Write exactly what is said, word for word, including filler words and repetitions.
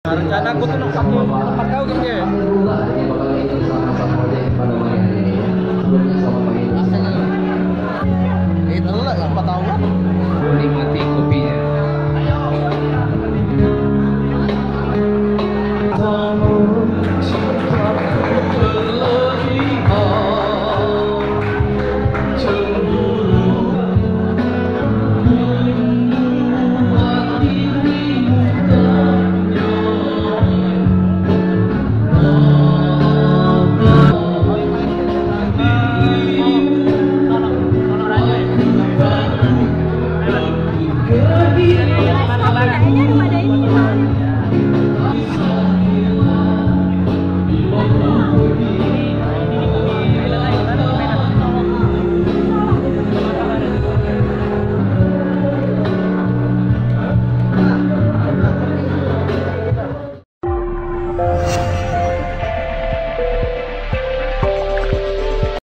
Rencana aku tu nak pakai tempat kau ke dia. Itu lah empat tahun